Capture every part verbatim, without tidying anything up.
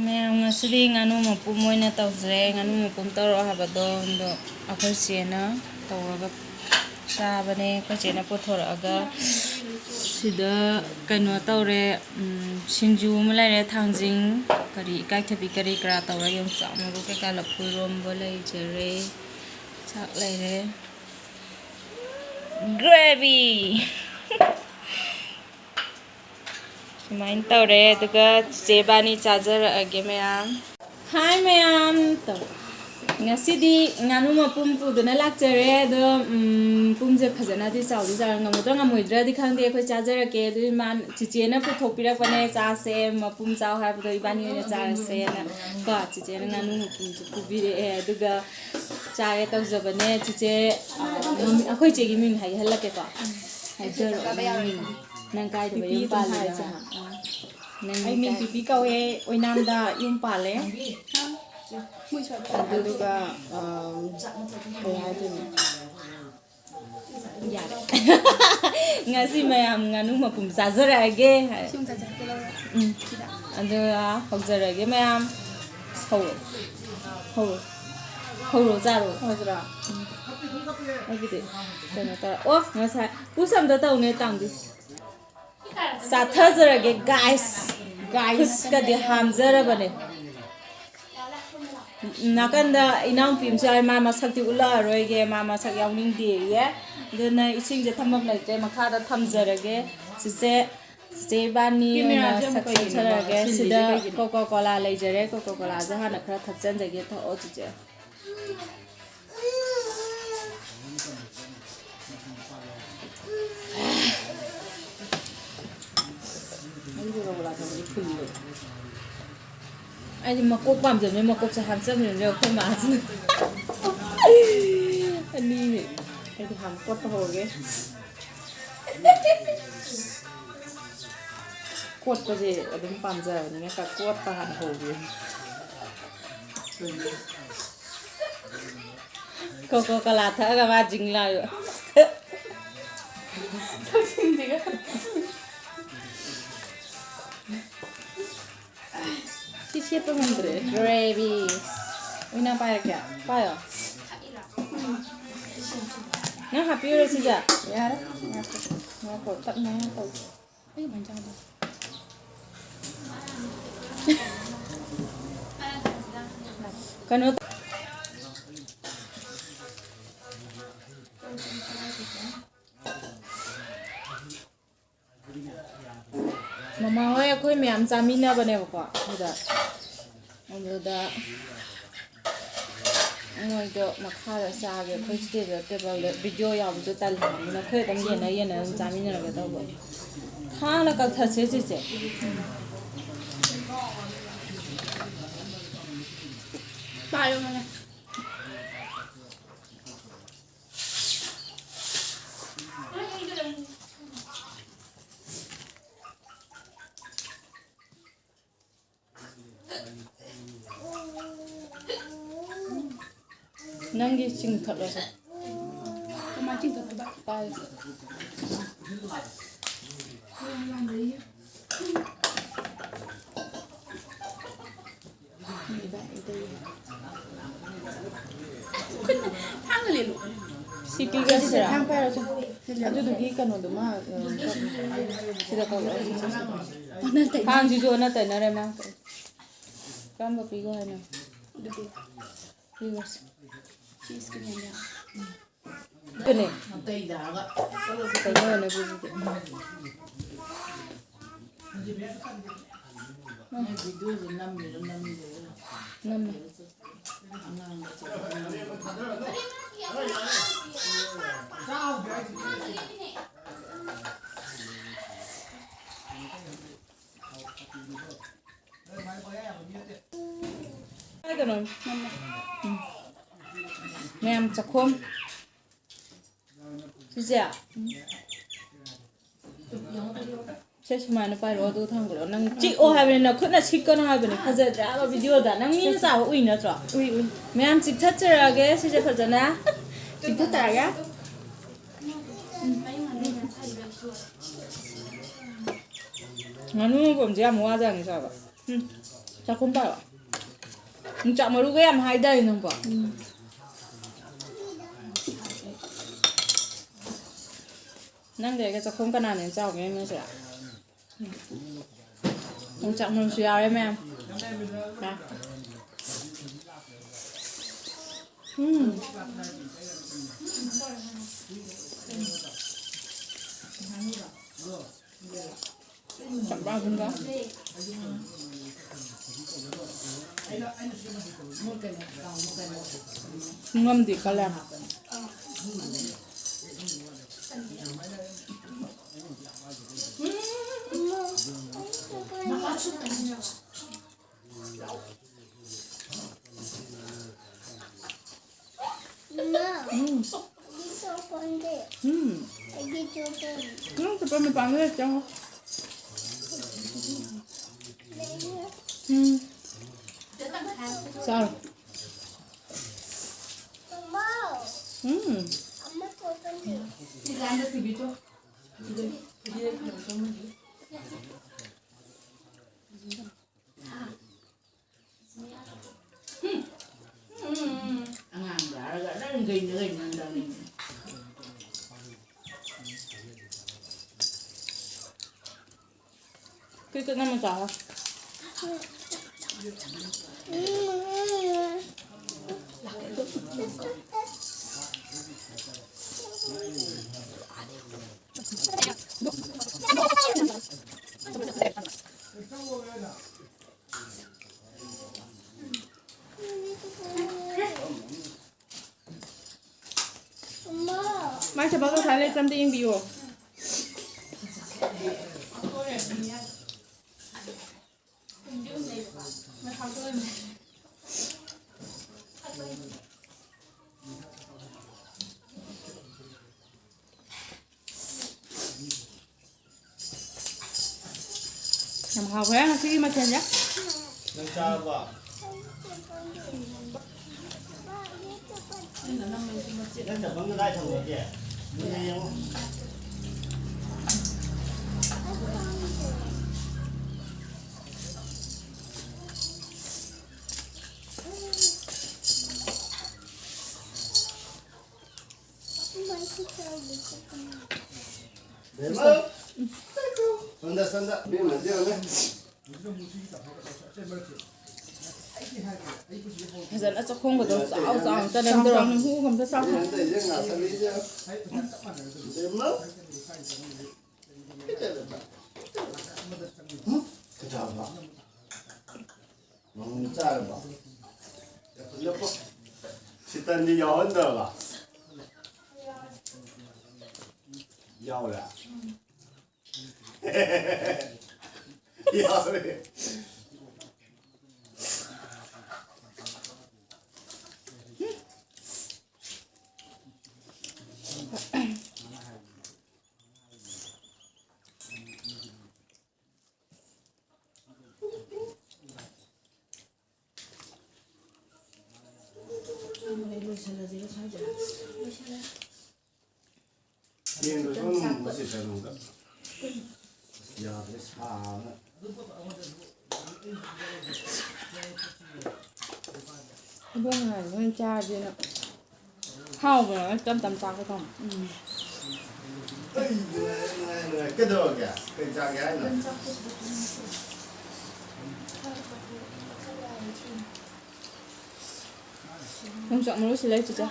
ꯃꯌꯥꯝ, ꯉꯁꯤꯗꯤ ꯉꯥꯅꯨ ꯃꯄꯨꯝ ꯑꯣꯏꯅ ꯇꯧꯖꯔꯦ꯫ ꯉꯥꯅꯨ ꯃꯄꯨꯝ ꯇꯧꯔꯛꯑꯣ ꯍꯥꯏꯕꯗꯣ, ꯑꯗꯣ ꯑꯩꯈꯣꯏ ꯆꯦꯅ ꯇꯧꯔꯒ ꯆꯥꯕꯅꯦ꯫ ꯑꯩꯈꯣꯏ ꯆꯦꯅ ꯄꯨꯊꯣꯔꯛꯑꯒ ꯁꯤꯗ ꯀꯩꯅꯣ ꯇꯧꯔꯦ, ꯎꯝ, ꯁꯤꯡꯖꯨ ꯑꯃ ꯂꯩꯔꯦ, ꯊꯥꯡꯖꯤꯡ, ꯀꯔꯤ, ꯏꯀꯥꯏꯊꯕꯤ ꯀꯔꯤ ꯀꯔꯥ ꯇꯧꯔꯒ, ꯌꯣꯡꯆꯥꯛ ꯃꯔꯨ ꯀꯩꯀꯥ, ꯂꯐꯨ ꯏꯔꯣꯝꯕ ꯂꯩꯖꯔꯦ꯫ ꯆꯥꯛ ꯂꯩꯔꯦ꯫ Gravy! ꯁꯨꯃꯥꯏꯅ ꯇꯧꯔꯦ, ꯑꯗꯨꯒ ꯆꯦ ꯏꯕꯥꯅꯤ ꯆꯥꯖꯔꯛꯑꯒꯦ, ꯃꯌꯥꯝ꯫ ꯍꯥꯏ ꯃꯌꯥꯝ, ꯇꯧ꯫ ꯉꯁꯤꯗꯤ ꯉꯥꯅꯨ ꯃꯄꯨꯝ ꯄꯨꯗꯨꯅ ꯂꯥꯛꯆꯔꯦ, ꯑꯗꯣ, ꯎꯝ, ꯄꯨꯝꯁꯦ ꯐꯖꯅꯗꯤ ꯆꯥꯎꯗꯤ ꯆꯥꯎꯔꯦ, ꯉꯝꯃꯗ꯭ꯔꯥ ꯉꯝꯃꯣꯏꯗ꯭ꯔꯗꯤ ꯈꯪꯗꯦ, ꯑꯩꯈꯣꯏ ꯆꯥꯖꯔꯛꯀꯦ꯫ ꯑꯗꯨ ꯏꯃꯥꯟ-, ꯆꯤꯆꯦꯅ ꯄꯨꯊꯣꯛꯄꯤꯔꯛꯄꯅꯦ, ꯆꯥꯁꯦ, ꯃꯄꯨꯝ ꯆꯥꯎ ꯍꯥꯏꯕꯗꯣ ꯏꯕꯥꯅꯤ ꯑꯣꯏꯅ ꯆꯥꯔꯁꯦꯅ ꯀꯣ, ꯆꯤꯆꯦꯅ ꯉꯥꯅꯨ ꯃꯄꯨꯝꯁꯨ ꯄꯨꯕꯤꯔꯛꯑꯦ, ꯑꯗꯨꯒ ꯆꯥꯒꯦ ꯇꯧꯖꯕꯅꯦ꯫ ꯆꯤꯆꯦ, ꯑ, ꯃꯃꯤꯡ-, ꯑꯩꯈꯣꯏ ꯆꯦꯒꯤ ꯃꯤꯡ ꯍꯥꯏꯍꯜꯂꯛꯀꯦꯀꯣ꯫ ꯍꯥꯏꯖꯔꯣ, ꯅꯪ ꯃꯤꯡ꯫ ꯅꯪ ꯀꯥꯏꯗ ꯃꯌꯨꯝ ꯄꯥꯜꯂꯤꯅꯣ? ꯑꯥ, ꯅꯪ ꯑꯩ ꯃꯤꯡ ꯀꯥꯏ-, ꯄꯤꯄꯤ ꯀꯧꯋꯦ, ꯑꯣꯏꯅꯥꯝꯗ ꯌꯨꯝ ꯄꯥꯜꯂꯦ꯫ ꯑꯗꯨꯒ, ꯑꯝ, ꯀꯩ ꯍꯥꯏꯗꯣꯏꯅꯣ? ꯌꯥꯔꯦ꯫ ꯉꯁꯤ ꯃꯌꯥꯝ ꯉꯥꯅꯨ ꯃꯄꯨꯝ ꯆꯥꯖꯔꯛꯑꯒꯦ꯫ ꯁꯤ ꯑꯃꯨꯛ ꯆꯥꯖꯔꯛꯀꯦ, ꯂꯧꯔꯣ꯫ ꯎꯝ꯫ ꯁꯤꯗ꯫ ꯑꯗꯨꯒ ꯍꯧꯖꯔꯒꯦ ꯃꯌꯥꯝ꯫ ꯍꯧꯔꯣ꯫ ꯍꯧꯔꯣ꯫ ꯍꯧꯔꯣ, ꯆꯥꯔꯣ꯫ ꯍꯧꯖꯤꯔꯣ? ꯎꯝ꯫ ꯑꯩꯒꯤꯗꯤ ꯀꯩꯅꯣ ꯇꯧꯔꯦ꯫ ꯑꯣ, ꯉꯁꯥꯏ ꯄꯨꯁ ꯑꯝꯇ ꯇꯧꯅꯦ, ꯇꯥꯡꯕꯤ꯫ ꯆꯥꯊꯖꯔꯒꯦ, guys꯫ Guys꯫ ꯈꯨꯠꯀꯗꯤ ꯍꯥꯝꯖꯔꯕꯅꯦ꯫ ꯅꯥꯀꯟꯗ ꯏꯅꯥꯎꯄꯤ ꯑꯃꯁꯨ ꯌꯥꯎꯋꯦ, ꯃꯥ ꯃꯁꯛꯇꯤ ꯎꯠꯂꯛꯑꯔꯣꯏꯒꯦ, ꯃꯥ ꯃꯁꯛ ꯌꯥꯎꯅꯤꯡꯗꯦꯌꯦ꯫ ꯑꯗꯨꯅ ꯏꯁꯤꯡꯁꯦ ꯊꯝꯐꯝ ꯂꯩꯇ꯭ꯔꯦ, ꯃꯈꯥꯗ ꯊꯝꯖꯔꯒꯦ꯫ ꯆꯤꯆꯦ, ꯆꯤꯆꯦ ꯏꯕꯥꯅꯤ ꯑꯣꯏꯅ ꯀꯦꯃꯦꯔꯥꯁꯦ ꯑꯃꯨꯛ ꯁꯛ ꯀꯩꯒꯤꯅꯣ ꯁꯛꯆꯔꯒꯦ꯫ ꯁꯤꯜꯂꯤꯁꯦ ꯁꯤꯗ ꯀꯩꯒꯤꯅꯣ? Coca Cola ꯂꯩꯖꯔꯦ, Coca Cola ꯁꯦ ꯍꯥꯟꯅ ꯈꯔ ꯊꯛꯆꯟꯖꯒꯦ꯫ ꯊꯛꯑꯣ, ꯆꯤꯆꯦ꯫ ꯑꯩꯗꯤ ꯃꯀꯣꯛ ꯄꯥꯝꯖꯕꯅꯦ, ꯃꯀꯣꯛꯁꯦ ꯍꯥꯞꯆꯟꯕꯅꯦ ꯑꯩꯈꯣꯏ ꯃꯥꯁꯤꯅ꯫ ꯑꯅꯤꯅꯦ꯫ ꯑꯩꯗꯤ ꯍꯥꯟꯅ ꯀꯣꯠꯄ ꯍꯧꯔꯒꯦ꯫ ꯀꯣꯠꯄꯁꯦ ꯑꯗꯨꯝ ꯄꯥꯝꯖꯕꯅꯤꯅ ꯀꯣꯠꯄ ꯍꯥꯟꯅ ꯍꯧꯒꯦ꯫ Coca Cola ꯊꯛꯑꯒ ꯃꯥ ꯖꯤꯡ ꯂꯥꯎꯔꯤꯕ꯫ ꯊꯛꯆꯤꯟꯁꯤꯒ꯫ ꯁꯤ ꯁꯦꯠꯄ ꯉꯝꯗ꯭ꯔꯦ꯫ Gravy꯫ ꯑꯣꯏꯅ ꯄꯥꯏꯔꯛꯀꯦ꯫ ꯄꯥꯏꯌꯣ꯫ ꯅꯪ ꯍꯥꯞꯄꯤꯔꯣ ꯁꯤꯁꯦ? ꯌꯥꯔꯦ꯫ ꯉꯥꯏꯈꯣ꯫ ꯉꯥꯏꯈꯣ, ꯇꯞꯅ ꯇꯧ꯫ ꯑꯩ ꯀꯃꯥꯏꯅ ꯆꯥꯗꯣꯏꯅꯣ? ꯀꯩꯅꯣ꯫ ꯃꯃꯥ ꯍꯣꯏ ꯑꯩꯈꯣꯏ ꯃꯌꯥꯝ ꯆꯥꯃꯤꯟꯅꯕꯅꯦꯕꯀꯣ꯫ ꯑꯗꯨꯗ, ꯑꯗꯨꯗ ꯃꯣꯏꯗꯣ ꯃꯈꯥꯗ ꯆꯥꯒꯦ, ꯑꯩꯈꯣꯏ ꯁꯤꯗ ꯇꯦꯕꯜꯗ ꯚꯤꯗꯤꯑꯣ ꯌꯥꯎꯕꯗꯣ ꯇꯜꯂꯦ ꯍꯥꯏꯕꯅꯤꯅ ꯑꯩꯈꯣꯏ ꯑꯗꯨꯝ ꯌꯦꯟꯅ ꯌꯦꯟꯅ ꯑꯗꯨꯝ ꯆꯥꯃꯤꯟꯅꯔꯒꯦ ꯇꯧꯕ꯫ ꯊꯥꯡꯅ ꯀꯛꯊꯠꯁꯦ ꯁꯤꯁꯦ꯫ ꯄꯥꯏꯌꯣ ꯃꯥꯅꯦ꯫ ꯅꯪꯒꯤ ꯆꯤꯡꯊꯠꯂꯁꯦ꯫ ꯀꯃꯥꯏ ꯆꯤꯡꯊꯠꯇꯣꯏꯕ? ꯄꯥꯏ꯫ ꯊꯥꯡꯅ ꯂꯦꯜꯂꯨ꯫ ꯁꯤ ꯄꯤꯒꯁꯤꯔꯥ? ꯊꯥꯡ ꯄꯥꯏꯔꯁꯦ꯫ ꯑꯗꯨꯗꯨꯒꯤ ꯀꯩꯅꯣꯗꯨꯃ, ꯑ, ꯁꯤꯗ ꯀꯧꯔꯛꯑꯣ꯫ ꯑꯣꯟꯅ ꯇꯩꯅ꯫ ꯊꯥꯡꯁꯤꯁꯨ ꯑꯣꯟꯅ ꯇꯩꯅꯔꯦ ꯃꯥ꯫ ꯀꯔꯝꯕ ꯄꯤꯌꯨ ꯍꯥꯏꯅꯣ? ꯑꯗꯨꯗꯤ ꯄꯤꯔꯣꯁꯦ꯫ ꯁꯤ ꯁ꯭ꯀꯤꯟ ꯌꯥꯝ ꯌꯥꯝ꯫ ꯑꯗꯨꯅꯦ꯫ ꯇꯩꯅꯔꯅꯤ ꯑꯗꯨꯗꯤ꯫ ꯅꯣꯏ ꯚꯤꯗꯤꯑꯣꯁꯦ ꯅꯝꯃꯤꯔꯣ, ꯅꯝꯗ꯭ꯔꯤꯔꯣ? ꯅꯝꯃꯦ꯫ ꯑꯉꯥꯡꯗ ꯆꯠꯄ꯫ ꯀꯥꯏꯗꯅꯣ? ꯎꯝ꯫ ꯃꯌꯥꯝ ꯆꯥꯛꯈꯨꯝ꯫ ꯁꯤꯁꯦ꯫ ꯁꯦ ꯁꯨꯃꯥꯏꯅ ꯄꯥꯏꯔꯛꯑꯣ, ꯑꯗꯨꯒ ꯊꯥꯡꯒꯠꯂꯛꯑꯣ꯫ ꯅꯪ ꯆꯤꯛꯑꯣ ꯍꯥꯏꯕꯅꯤ, ꯅꯈꯨꯠꯅ ꯁꯤꯛꯀꯅꯣ ꯍꯥꯏꯕꯅꯤ꯫ ꯐꯖꯗ꯭ꯔꯥ ꯍꯥꯏꯕ ꯚꯤꯗꯤꯑꯣꯗ? ꯅꯪ ꯃꯤꯅ ꯆꯥꯕ ꯎꯏ ꯅꯠꯇ꯭ꯔꯣ? ꯎꯏ, ꯎꯏ꯫ ꯃꯌꯥꯝ ꯆꯤꯛꯊꯠꯆꯔꯛꯑꯒꯦ ꯁꯤꯁꯦ ꯐꯖꯅ꯫ ꯆꯤꯛꯊꯠꯆꯔꯛꯑꯒꯦ꯫ ꯉꯥꯅꯨ ꯃꯄꯨꯝꯁꯦ ꯌꯥꯝ ꯋꯥꯖꯥꯠꯅꯤ ꯆꯥꯕ꯫ ꯎꯝ, ꯆꯥꯛꯈꯨꯝ ꯄꯥꯏꯔꯣ꯫ ꯌꯣꯡꯆꯥꯛ ꯃꯔꯨꯒ ꯌꯥꯝ ꯍꯥꯏꯗꯥꯏ ꯅꯪꯕꯣ? ꯎꯝ꯫ ꯅꯪꯒ ꯑꯩꯒ ꯆꯥꯛꯈꯨꯝ ꯀꯅꯥꯅ ꯍꯦꯟꯅ ꯆꯥꯎꯒꯦ ꯌꯦꯡꯉꯁꯤꯔꯥ? ꯌꯣꯡꯆꯥꯛ ꯃꯔꯨꯁꯨ ꯌꯥꯎꯔꯦ ꯃꯌꯥꯝ꯫ ꯌꯥ꯫ ꯎꯝ꯫ ꯆꯝꯄ꯭ꯔꯥ ꯍꯨꯟꯕ꯫ ꯁꯨꯡꯉꯝꯗꯤ ꯀꯜꯂꯦ꯫ ꯎꯝ꯫ ꯎꯝ꯫ ꯎꯝ, ꯆꯠꯄ ꯃꯄꯥꯟꯗ ꯂꯩ, ꯆꯪꯉꯣ꯫ ꯎꯝ꯫ ꯆꯥꯔꯣ꯫ ꯎꯝ꯫ ꯑꯉꯥꯡ ꯌꯥꯔꯒ ꯑꯗꯨꯝ ꯀꯩꯅꯣ ꯀꯩꯅꯣ ꯇꯧꯔꯤ꯫ ꯀꯩ ꯀꯩꯅꯣ ꯃꯆꯥ? ꯃꯥꯏ ꯆꯠꯄ ꯉꯁꯥꯏ ꯂꯩꯇ꯭ꯔ ꯑꯝꯇ ꯌꯦꯡꯕꯤꯌꯣ꯫ ꯌꯥꯝ ꯍꯥꯎꯈ꯭ꯔꯦ ꯉꯁꯤꯒꯤ ꯃꯊꯦꯜꯁꯦ꯫ ꯅꯪ ꯆꯥꯔꯕꯣ? ꯅꯪ ꯆꯐꯝꯗꯣ ꯀꯗꯥꯏ ꯊꯝꯒ꯭ꯔꯒꯦ? ꯃꯨꯟꯅ ꯌꯦꯡꯉꯣ꯫ ꯁꯣꯝꯗ, ꯁꯣꯝꯗ꯫ ꯏꯕꯦꯝꯃꯁꯦ ꯌꯦꯡꯉꯨꯅꯦ꯫ ꯐꯖꯅ ꯆꯥꯛꯈꯣꯡꯒꯗꯣ ꯆꯥꯎ ꯆꯥꯎꯅ ꯆꯥꯅꯝꯗ꯭ꯔꯣ? ꯆꯥꯎꯅ ꯍꯨ ꯑꯝꯇ ꯆꯥꯎ꯫ ꯏꯕꯦꯝꯃ꯫ ꯀꯩꯗꯧꯔꯕ? ꯅꯪ ꯆꯥꯔꯕꯣ? ꯁꯤꯇꯟꯗꯤ ꯌꯥꯎꯍꯟꯗ꯭ꯔꯕ? ꯌꯥꯎꯔꯦ? ꯌꯥꯎꯔꯦ꯫ ꯌꯦꯡꯗ꯭ꯔꯁꯨ ꯑꯗꯨꯝ ꯃꯨꯟꯕ ꯁꯤꯠꯇ ꯅꯨꯡꯗ꯫ ꯌꯥꯗ꯭ꯔꯦ, ꯁꯥꯕꯅ꯫ ꯏꯕꯣꯛꯅ ꯍꯥꯏꯕ ꯅꯣꯏ ꯆꯥꯔꯗꯤꯅ꯫ ꯍꯥꯎꯕꯅꯦ, ꯇꯞ ꯇꯞ ꯆꯥꯒꯦ ꯇꯧꯅꯦ꯫ ꯎꯝ꯫ ꯀꯩꯗꯧꯔꯒꯦ? ꯀꯩ ꯆꯥꯒꯦ ꯍꯥꯏꯅꯣ? ꯌꯣꯡꯆꯥꯛ ꯃꯔꯨꯁꯤ ꯂꯩ, ꯆꯤꯆꯦ꯫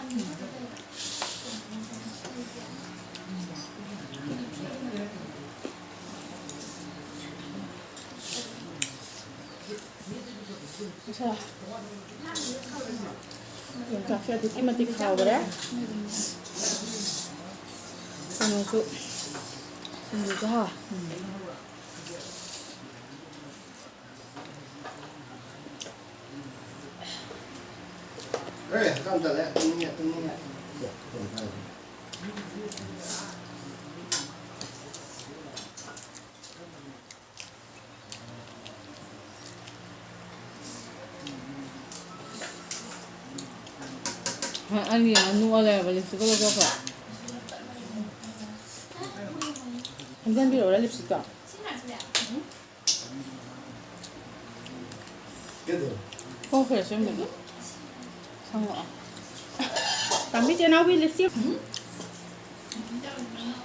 ꯄꯤꯁꯜꯂꯣ꯫ ꯌꯣꯡꯆꯥꯛꯁꯦ ꯑꯗꯨꯛꯀꯤ ꯃꯇꯤꯛ ꯍꯥꯎꯈ꯭ꯔꯦ꯫ ꯀꯩꯅꯣꯁꯨ, ꯁꯤꯡꯖꯨꯁꯨ ꯍꯥꯎꯋꯦ꯫ ꯑꯦ, ꯍꯛꯀꯥꯝ ꯆꯜꯂꯦ꯫ ꯇꯨꯝꯅꯤꯡꯉꯦ, ꯇꯨꯝꯅꯤꯡꯉꯦ꯫ ꯑꯅꯤ ꯑꯃ ꯅꯣꯛꯑ ꯂꯩꯔꯕ ꯂꯤꯞꯁꯇꯤꯛꯀ ꯂꯧꯊꯣꯛꯈ꯭ꯔꯦ꯫ ꯍꯟꯖꯟꯕꯤꯔꯛꯎꯔꯥ ꯂꯤꯞꯁꯇꯤꯛꯇꯣ? ꯀꯣꯛꯈ꯭ꯔꯦ ꯑꯁꯦꯡꯕꯒꯤ꯫ ꯁꯪꯉꯛꯑꯣ꯫ ꯇꯥꯝꯕꯤ ꯆꯦꯅꯥꯎꯕꯤ ꯂꯤꯞꯁꯇꯤꯛ꯫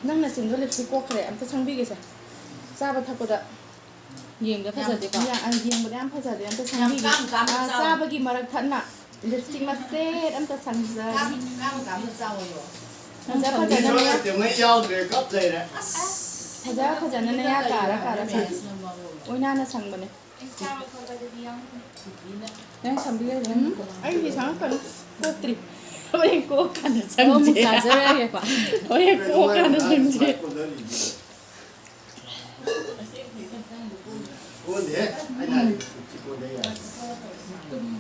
ꯅꯪ ꯅꯆꯤꯟꯗꯣ ꯂꯤꯞꯁꯇꯤꯛ ꯀꯣꯛꯈ꯭ꯔꯦ, ꯑꯝꯇ ꯁꯪꯕꯤꯒꯦꯁꯦ꯫ ꯆꯥꯕ ꯊꯛꯄꯗ ꯌꯦꯡꯕꯗ ꯌꯥꯝ ꯐꯖꯗꯦꯀꯣ? ꯌꯥ-, ꯑ, ꯌꯦꯡꯕꯗ ꯌꯥꯝ ꯐꯖꯗꯦ, ꯑꯝꯇ ꯌꯥꯝ ꯁꯪꯕꯤꯒꯦ꯫ ꯀꯥꯝ ꯀꯥꯝꯅ ꯑ, ꯆꯥꯎ꯫ ꯆꯥꯕꯒꯤ ꯃꯔꯛ ꯊꯠꯅ ꯂꯤꯞꯁꯇꯤꯛ ꯃꯆꯦꯠ ꯑꯝꯇ ꯁꯪꯖꯒꯦ꯫ ꯀꯥꯝ ꯀꯥꯝ ꯀꯥꯝꯅ ꯆꯥꯎꯑꯣ꯫ ꯐꯖ ꯐꯖꯅ ꯃꯤ ꯅꯌꯥ-, ꯇꯦꯡꯉꯩ ꯌꯥꯎꯗ꯭ꯔꯦ, ꯀꯞ ꯂꯩꯔꯦ꯫ ꯑꯁ꯫ ꯐꯖ ꯐꯖꯅ ꯅꯌꯥ ꯀꯥꯔ ꯀꯥꯔ ꯆꯥꯎ꯫ ꯑꯣꯏꯅꯥꯅ ꯁꯪꯕꯅꯦ꯫ ꯅꯪ ꯁꯝꯕꯤ ꯂꯩꯔꯦ, ꯎꯝ, ꯅꯪ ꯑꯩꯗꯤ ꯁꯪꯉꯛꯀꯅꯨ꯫ ꯀꯣꯛꯇ꯭ꯔꯤ꯫ ꯍꯣꯔꯦꯟ ꯀꯣꯛ ꯀꯥꯟꯗ ꯑꯣ, ꯑꯃꯨꯛ ꯁꯪꯁꯦ꯫ ꯆꯥꯖꯔꯒꯦꯀꯣ꯫ ꯍꯣꯔꯦꯟ ꯀꯣꯛ ꯀꯥꯟꯗ ꯁꯪꯁꯦ꯫ ꯀꯣꯟꯗꯦꯍꯦ꯫ ꯑꯩꯅ ꯍꯥꯏꯗꯤ ꯎꯆꯤ ꯀꯣꯟꯗꯦ ꯌꯥꯏ꯫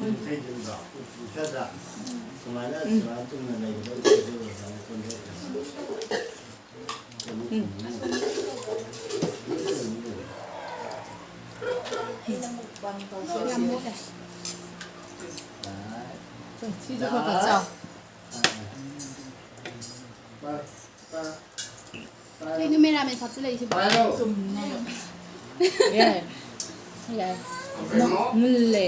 ꯎꯆꯤꯗꯨꯗ ꯎꯆꯤ ꯈꯔꯗ ꯁꯨꯃꯥꯏꯅ ꯎꯝ꯫ ꯁꯨꯃꯥꯏꯅ ꯆꯨꯝꯅ ꯂꯩꯒꯗꯕ ꯎꯆꯤꯗꯨ ꯑꯗꯨꯃꯥꯏꯅ ꯀꯣꯟꯗꯦ꯫ ꯎꯝ꯫ ꯌꯥꯝ ꯃꯣꯠꯂꯦ꯫ ꯁꯤꯁꯨ ꯈꯔ ꯈꯔ ꯆꯥꯎ꯫ ꯀꯩꯅꯣ ꯃꯦꯔꯥꯃꯦꯁ ꯍꯥꯞꯆꯤꯜꯂꯛꯏꯁꯤꯕꯣ? ꯌꯥꯏ꯫ ꯌꯥꯏ꯫ ꯃꯨꯜꯂꯦ꯫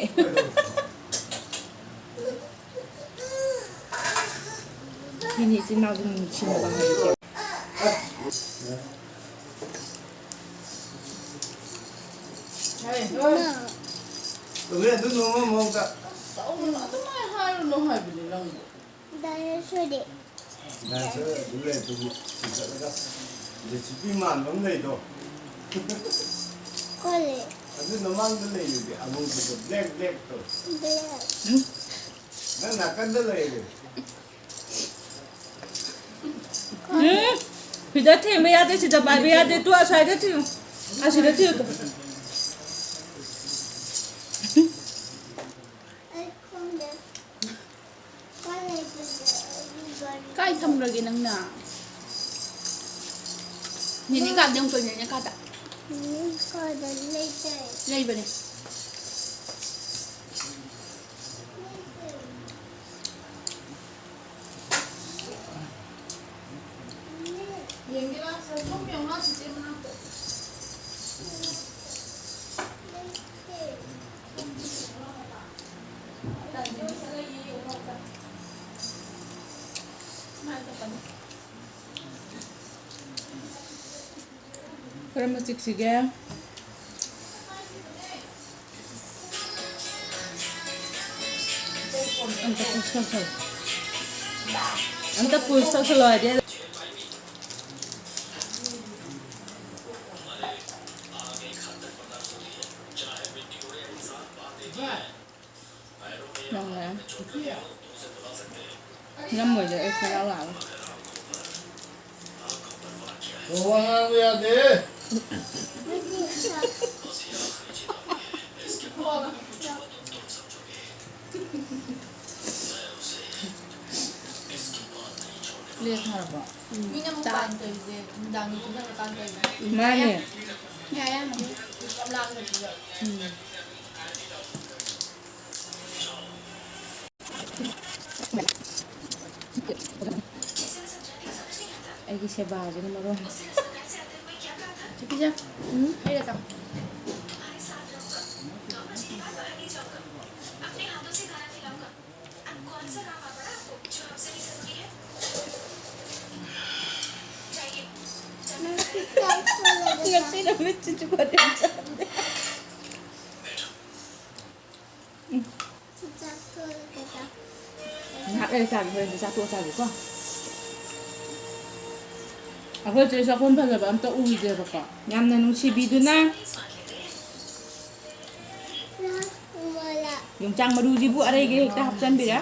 ꯃꯤꯅꯤ ꯏꯆꯤꯟ ꯏꯅꯥꯎꯁꯤꯡ ꯅꯨꯡꯁꯤꯅꯕ ꯍꯥꯏꯕꯁꯦ꯫ ꯆꯨꯝꯃꯦ, ꯑꯗꯨ ꯅꯣꯡꯃ ꯃꯑꯣꯡꯗ꯫ ꯑꯗꯨꯃꯥꯏꯅ ꯍꯥꯏꯔꯨꯅꯨ ꯍꯥꯏꯕꯅꯤ ꯅꯪꯕꯨ꯫ ꯗꯥꯏꯅꯣꯁꯣꯔꯗꯤ? ꯗꯥꯏꯅꯣꯁꯣꯔ ꯑꯗꯨ ꯂꯩ, ꯑꯗꯨꯕꯨ ꯆꯤꯡꯈꯠꯂꯒ ꯖꯦ ꯁꯤ ꯕꯤ ꯃꯥꯟꯕ ꯑꯃ ꯂꯩꯗꯣ꯫ ꯀꯣꯜꯂꯦ꯫ ꯑꯗꯨ ꯅꯃꯥꯡꯗ ꯂꯩꯔꯤꯗꯤ ꯑꯃꯨꯕꯗꯣ, ꯕ꯭ꯂꯦꯛ, ꯕ꯭ꯂꯦꯛꯇꯣ꯫ ꯕ꯭ꯂꯦꯛ꯫ ꯅꯪ ꯅꯥꯀꯟꯗ ꯂꯩꯔꯦ꯫ ꯎꯝ, ꯁꯤꯗ ꯊꯦꯡꯕ ꯌꯥꯗꯦ, ꯁꯤꯗ ꯄꯥꯏꯕ ꯌꯥꯗꯦ꯫ ꯇꯨ ꯑꯁ꯭ꯋꯥꯏꯗ ꯊꯤꯌꯨ, ꯑꯁꯤꯗ ꯊꯤꯌꯨ ꯇꯨ꯫ ꯑꯩ ꯈꯪꯗꯦ꯫ ꯀꯥꯏ ꯊꯝꯈ꯭ꯔꯒꯦ ꯅꯪꯅ? ꯅꯦꯅꯦ ꯀꯥꯗ ꯑꯃꯨꯛ ꯆꯠꯂꯨ, ꯅꯦꯅꯦ ꯀꯥꯗ꯫ ꯅꯦꯅꯦ ꯀꯥꯗ ꯂꯩꯇꯦ꯫ ꯂꯩꯕꯅꯦ꯫ ꯌꯦꯡꯒꯦ ꯂꯥꯎ, ꯁꯣꯝ ꯌꯦꯡꯉꯨ ꯂꯥꯎ, ꯆꯤꯆꯦ ꯃꯅꯥꯛꯇ꯫ ꯀꯔꯝꯕ ꯆꯤꯛꯁꯤꯒꯦ? ꯑꯝꯇ ꯄꯨꯁ ꯇꯧꯁꯜꯂꯨ꯫ ꯑꯝꯇ ꯄꯨꯁ ꯇꯧꯁꯜꯂꯣ ꯍꯥꯏꯗꯤ꯫ ꯅꯪꯅꯦ꯫ ꯅꯝꯃꯣꯏꯗ ꯑꯩ ꯈꯣꯡꯒ꯭ꯔꯥꯎ ꯂꯥꯛꯑꯒ꯫ ꯋꯥ ꯉꯥꯡꯕ ꯌꯥꯗꯦ꯫ ꯄ꯭ꯂꯦꯠ ꯊꯥꯔꯕꯣ? ꯃꯤꯅ ꯃꯄꯥꯟ ꯇꯧꯔꯤꯁꯦ ꯅꯨꯡꯗꯥꯡꯒꯤ ꯇꯨꯝꯅꯔꯀꯥꯟ ꯇꯧꯔꯤꯅꯦ꯫ ꯃꯥꯅꯦ꯫ ꯌꯥꯔꯦ, ꯌꯥꯔꯦ꯫ ꯌꯥꯝ ꯂꯥꯡꯗꯕꯤꯗ꯫ ꯎꯝ꯫ ꯑꯩꯒꯤ ꯁꯦꯕꯥꯁꯤꯅ ꯃꯔꯣꯟ ꯑꯃ꯫ ꯆꯤꯛꯀꯤꯖꯥ꯫ ꯎꯝ? ꯍꯩꯔ ꯆꯥꯎ꯫ ꯉꯁꯤ ꯅꯨꯃꯤꯠꯁꯤꯁꯨ ꯈꯣꯟꯖꯦꯜ ꯆꯥꯗꯦ꯫ ꯎꯝ꯫ ꯉꯥꯏꯍꯥꯛ ꯂꯩꯔ ꯆꯥꯒꯦ, ꯍꯣꯔꯦꯟꯗꯤ ꯆꯥ ꯇꯣꯛꯑ ꯆꯥꯒꯦꯀꯣ꯫ ꯑꯩꯈꯣꯏ ꯆꯦ ꯆꯥꯛꯈꯨꯝ ꯐꯖꯕ ꯑꯝꯇ ꯎꯗꯦꯕꯀꯣ꯫ ꯌꯥꯝꯅ ꯅꯨꯡꯁꯤꯕꯤꯗꯨꯅ ꯌꯣꯡꯆꯥꯛ ꯃꯔꯨꯁꯤꯕꯨ ꯑꯔꯩꯒꯩ ꯍꯦꯛꯇ ꯍꯥꯞꯆꯤꯟꯕꯤꯔꯦ꯫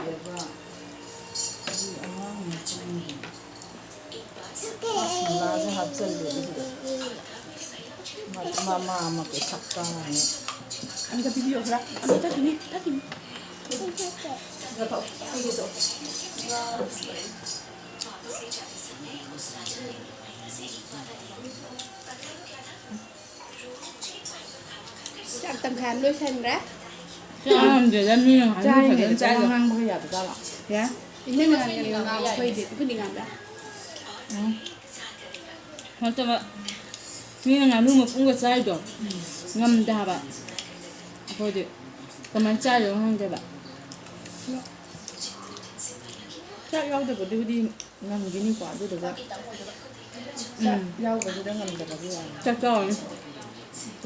ꯃꯁꯥꯂꯥꯁꯦ ꯍꯥꯞꯆꯜꯂꯦ ꯑꯗꯨꯒ ꯃ-, ꯃꯃꯥ ꯑꯃ ꯀꯩ ꯁꯛꯄ ꯍꯥꯏꯅ꯫ ꯑꯝꯇ ꯄꯤꯕꯤꯌꯣ ꯈꯔ꯫ ꯑꯝꯇ ꯊꯛꯈꯤꯅꯤ, ꯊꯛꯈꯤꯅꯤ꯫ ꯆꯥꯛ ꯇꯪꯈꯥꯏ ꯑꯃ ꯂꯣꯏꯁꯟꯈ꯭ꯔꯦ꯫ ꯆꯥꯔꯝꯗꯦꯗ, ꯃꯤꯅ ꯉꯥꯅꯨ ꯐꯖꯅ ꯆꯥꯔꯤꯉꯩꯗ ꯆꯥꯏꯗꯣ꯫ ꯋꯥ ꯉꯥꯡꯕꯒ ꯌꯥꯕꯖꯥꯠꯂꯣ? ꯌꯥꯏ꯫ ꯏꯅꯝꯃꯅ ꯉꯥꯡꯉꯦ, ꯑꯩꯈꯣꯏꯗꯤ, ꯑꯩꯈꯣꯏꯗꯤ ꯉꯥꯡꯕ꯭ꯔꯥ? ꯎꯝ꯫ ꯅꯠꯇꯕ, ꯃꯤꯅ ꯉꯥꯅꯨ ꯃꯄꯨꯝꯒ ꯆꯥꯏꯗꯣ ꯉꯝꯗꯦ ꯍꯥꯏꯕ꯫ ꯑꯩꯈꯣꯏꯗꯤ ꯀꯃꯥꯏꯅ ꯆꯥꯏꯅꯣ ꯈꯪꯗꯦꯕ꯫ ꯆꯥꯛ ꯌꯥꯎꯗꯕꯗꯨꯕꯨꯗꯤ ꯉꯝꯈꯤꯅꯤꯀꯣ, ꯑꯗꯨꯗꯨꯒ ꯆꯥꯛ ꯎꯝ꯫ ꯌꯥꯎꯕꯗꯨꯗ ꯉꯝꯗꯕꯒꯤ ꯋꯥꯅꯤ꯫ ꯆꯥꯛ ꯆꯥꯎꯔꯅꯤ꯫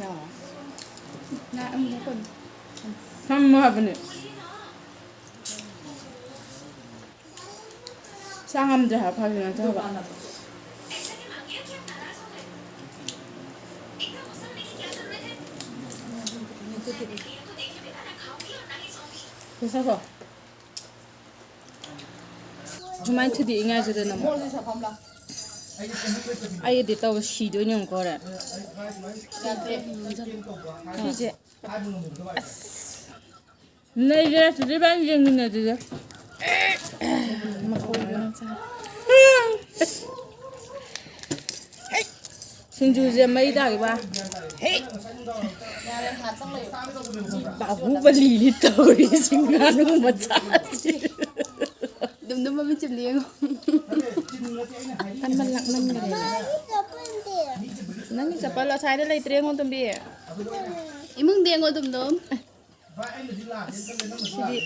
ꯌꯥꯎꯔꯣ꯫ ꯅꯥ-, ꯑꯃꯨꯛ ꯀꯣꯟ-, ꯊꯝꯃꯣ ꯍꯥꯏꯕꯅꯦ꯫ ꯆꯥ ꯉꯝꯗ꯭ꯔꯦ ꯍꯥꯏꯕ ꯐꯥꯒꯤ ꯅꯠꯇꯦ ꯍꯥꯏꯕ꯫ ꯄꯩꯁꯥ ꯀꯣ? ꯁꯨꯃꯥꯏꯅ ꯊꯨꯗꯦꯛꯏꯉꯥꯏꯁꯤꯗ ꯅꯪ꯫ ꯑꯩꯗꯤ ꯇꯧꯕ ꯁꯤꯗꯣꯏꯅꯦ ꯑꯃꯨꯛꯀ ꯍꯣꯔꯦꯟ꯫ ꯁꯤꯁꯦ꯫ ꯑꯁ꯫ ꯅꯩꯔꯦ, ꯁꯤꯗꯤ ꯏꯕꯥꯅꯤ ꯌꯦꯡꯃꯤꯟꯅꯁꯤꯁꯦ꯫ ꯃꯈꯣꯏꯗꯨꯅ ꯆꯥ-, ꯁꯤꯡꯖꯨꯁꯦ ꯃꯩ ꯇꯥꯈꯤꯕ꯫ ꯍꯦꯛ꯫ ꯕꯥꯍꯨꯕꯂꯤꯅꯤ ꯇꯧꯔꯤꯁꯤ ꯉꯥꯅꯨ ꯃꯆꯥꯁꯤ꯫ ꯗꯨꯝꯗꯨꯝ ꯃꯃꯤꯠ ꯆꯨꯝꯅ ꯌꯦꯡꯉꯣ꯫ ꯀꯟꯃꯟ ꯂꯥꯛꯃꯟꯈ꯭ꯔꯦ꯫ ꯅꯪꯒꯤ ꯆꯄꯜ ꯑꯁ꯭ꯋꯥꯏꯗ ꯂꯩꯇ꯭ꯔꯦ ꯌꯦꯡꯉꯣ, ꯇꯣꯝꯕꯤ꯫ ꯏꯃꯨꯡꯗ ꯌꯦꯡꯉꯣ, ꯗꯨꯝꯗꯨꯝ꯫ ꯁꯤꯗꯤ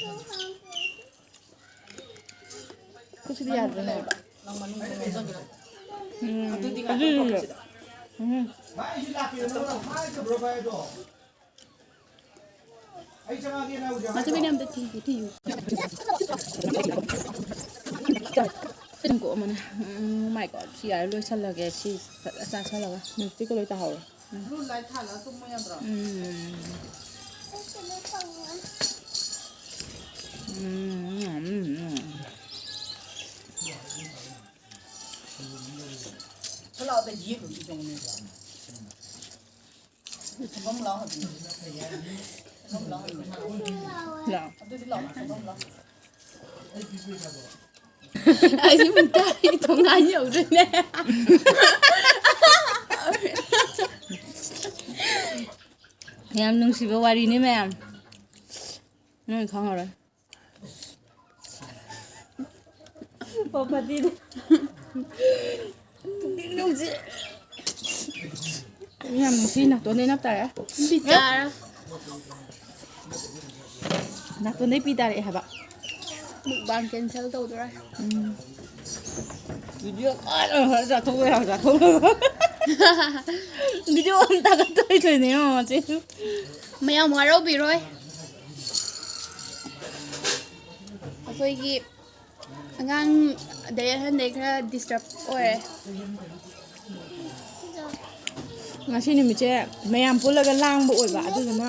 ꯈꯨꯠꯁꯤꯗꯤ ꯌꯥꯗ꯭ꯔꯦꯅꯦ꯫ ꯎꯝ, ꯑꯗꯨꯗꯤ ꯎꯝ꯫ ꯃꯗꯨ ꯃꯤꯅ ꯑꯝꯇ ꯊꯤꯒꯦ, ꯊꯤꯌꯨ꯫ ꯇꯤꯡꯀꯣꯛ ꯑꯃꯅꯦ꯫ ꯎꯝ, my God, ꯁꯤ ꯌꯥꯔꯦ, ꯂꯣꯏꯁꯜꯂꯒꯦ꯫ ꯁꯤ ꯐꯖꯅ ꯆꯥꯁꯜꯂꯒ꯫ ꯂꯤꯞꯁꯇꯤꯛꯀ ꯂꯣꯏ ꯇꯥꯍꯧꯔꯦ꯫ ꯕ꯭ꯂꯨ ꯂꯥꯏꯠ ꯊꯥꯜꯂꯒ ꯇꯨꯝꯃꯣ ꯌꯥꯗ꯭ꯔꯣ? ꯎꯝ꯫ ꯎꯝ, ꯎꯝ, ꯎꯝ, ꯎꯝ꯫ ꯊꯣꯛꯂꯛꯑꯣ, ꯑꯝꯇ ꯌꯦꯠꯂꯨꯁꯤ ꯆꯪꯉꯛꯑꯣ꯫ ꯊꯝꯐꯝ ꯂꯥꯛꯑꯣ ꯍꯧꯖꯤꯛ꯫ ꯊꯝꯐꯝ ꯂꯥꯛꯑꯣ ꯍꯧꯖꯤꯛ꯫ ꯂꯥꯛꯑꯣ꯫ ꯑꯗꯨꯗꯤ ꯂꯥꯛꯑꯣ, ꯊꯝꯐꯝ ꯂꯥꯛꯑꯣ꯫ ꯑꯩꯁꯤ ꯃꯨꯛꯇ ꯑꯩ ꯊꯣꯡꯒꯥꯟ ꯌꯧꯗꯣꯏꯅꯦ꯫ ꯌꯥꯝ ꯅꯨꯡꯁꯤꯕ ꯋꯥꯔꯤꯅꯤ ꯃꯌꯥꯝ꯫ ꯅꯣꯏ ꯈꯪꯉꯔꯣꯏ꯫ ꯑꯣ, ꯐꯗꯤꯗꯤ꯫ ꯄꯨꯛꯅꯤꯡ ꯅꯨꯡꯁꯤ꯫ ꯌꯥꯝ ꯅꯨꯡꯁꯤ, ꯅꯥꯇꯣꯟꯗꯩ ꯅꯞ ꯇꯥꯔꯦ꯫ ꯕꯤꯆꯥꯔ꯫ ꯅꯥꯇꯣꯟꯗꯩ ꯄꯤ ꯇꯥꯔꯛꯑꯦ ꯍꯥꯏꯕ꯫ Mukbang cancel ꯇꯧꯗꯣꯔꯦ꯫ ꯎꯝ꯫ ꯚꯤꯗꯤꯑꯣ ꯀꯟꯅ ꯈꯔ ꯆꯥꯊꯣꯛꯄ ꯌꯥꯕ ꯆꯥꯊꯣꯛꯅꯕ꯫ ꯚꯤꯗꯤꯑꯣ ꯑꯃ ꯊꯥꯒꯠꯇꯣꯏꯅꯦ ꯌꯦꯡꯉꯣ ꯃꯁꯤ꯫ ꯃꯌꯥꯝ ꯋꯥꯔꯧꯕꯤꯔꯣꯏ꯫ ꯑꯩꯈꯣꯏꯒꯤ ꯑꯉꯥꯡ ꯑꯗꯩ ꯑꯍꯟꯗꯩ ꯈꯔ ꯗꯤꯁꯇꯔꯕ ꯑꯣꯏꯔꯦ꯫ ꯉꯁꯤ ꯅꯨꯃꯤꯠꯁꯦ ꯃꯌꯥꯝ ꯄꯨꯜꯂꯒ ꯂꯥꯡꯕ ꯑꯣꯏꯕ, ꯑꯗꯨꯗꯨꯅ